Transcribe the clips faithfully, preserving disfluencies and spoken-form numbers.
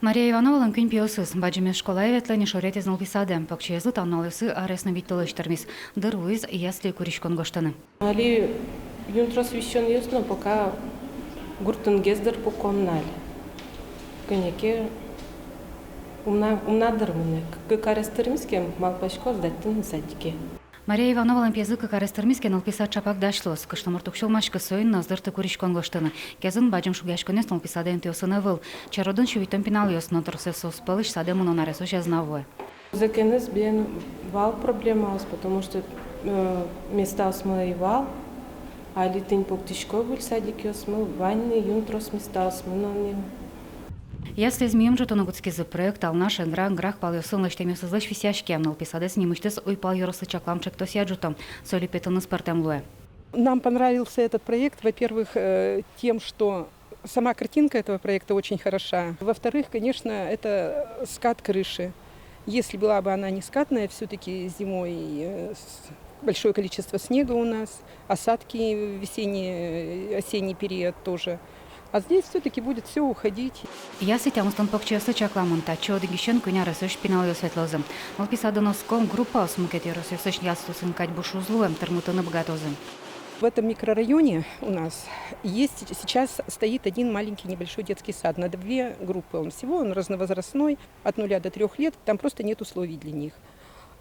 Мария Ивановалэн куинь пиосыз. Бадӟымез школае ветлэ ни, шоретӥез нылпи садэ. Покчиезлы та нуналъёсы арес но вить толэзь тырмиз. Дыр вуиз яслие куриськон гожтыны. Али юн трос висёнъёс но, пока гуртын гес дыр пукон на али. Кӧня ке ум на, ум на дыр мынэ. Кык арес тырмиз ке, малпасько сдать тыны садике. Мария Ивановалэн пиезлы кык арес тырмиз ке, нылпи сад ӵапак дась луоз. Кышномурт уг сюлмаськы, соин но ӧз дырты куриськон гожтыны. Кезын бадӟым шугъяськонъёс нылпи садэ интыосын ӧвӧл. Черодын сю витьтон пиналъёс, но тросэз соос пӧлысь садэ мынон аресозь ӧз на вуэ. Зэкеныз бен вал проблемаос, потому что, э, местаосмы ӧй вал. Али тӥни пуктӥсько выль садикъёсмы, вань ни юн трос местаосмы но ни. Яслиез миым ӝутыны кутскизы. Проект Алнаш, Эгра, Грах палъёсын лэсьтэмъёсызлэсь висъяське. Нылпи садэз нимысьтыз уйпал ёрослы чаклам ӵектосъя ӝуто. Со липетыныз пӧртэм луэ. Нам понравился этот проект, во-первых, э, тем, что сама картинка этого проекта очень хороша. Во-вторых, конечно, это скат крыши. Если была бы она не скатная, всё-таки зимой, э, с-, большое количество снега у нас, осадки весенние, э, осенний период тоже. А здесь всё-таки будет всё уходить. Ясли тямыстон покчиослы чакламын. Татчы одӥгысен куинь аресозь пиналъёс ветлозы. Нылпи садын оскон группаос мукет ёросъёсысь яслиосын кадь буш уз луэ, тырмытыны быгатозы. В этом микрорайоне у нас есть, сейчас стоит один маленький небольшой детский сад на две группы. Он всего, он разновозрастной, от нуля до трёх лет. Там просто нет условий для них.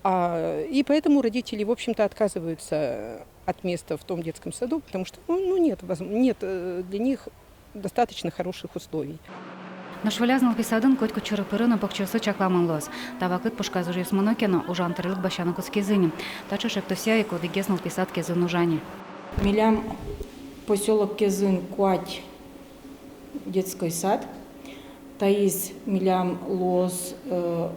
А, и поэтому родители, в общем-то, отказываются от места в том детском саду, потому что, ну, ну, нет возм-, нет, э, для них достаточно хороших условий. Нош Выль ас нылпи садын котькуд чуры-пыры но покчиослы чакламын луоз. Та вакыт пушказ ужъёс мыно ке но, ужан тырлык басьяны кутскизы ни. Таӵе ӵектосъя ик одӥгез нылпи сад Кезын ужа ни. Милям посёлок Кезын куать детской сад. Таиз милям луоз, э,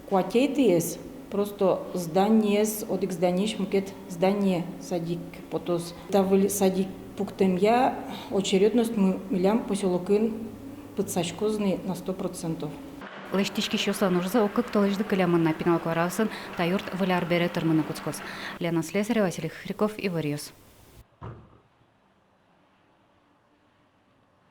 куатетӥез, просто зданиез, одӥг зданиысь мукет здание садик потоз. Та выль садик пуктэмъя очередностьмы милям посёлокын пытсаськоз ни на сто процентов. Лэсьтӥськисьёслэн ужзы ог кык толэзьлы кылемын на. Пинал куараосын та юрт Выль ар бере тырмыны кутскоз. Лена Слесарева, Василий Хохряков, Иворъёс.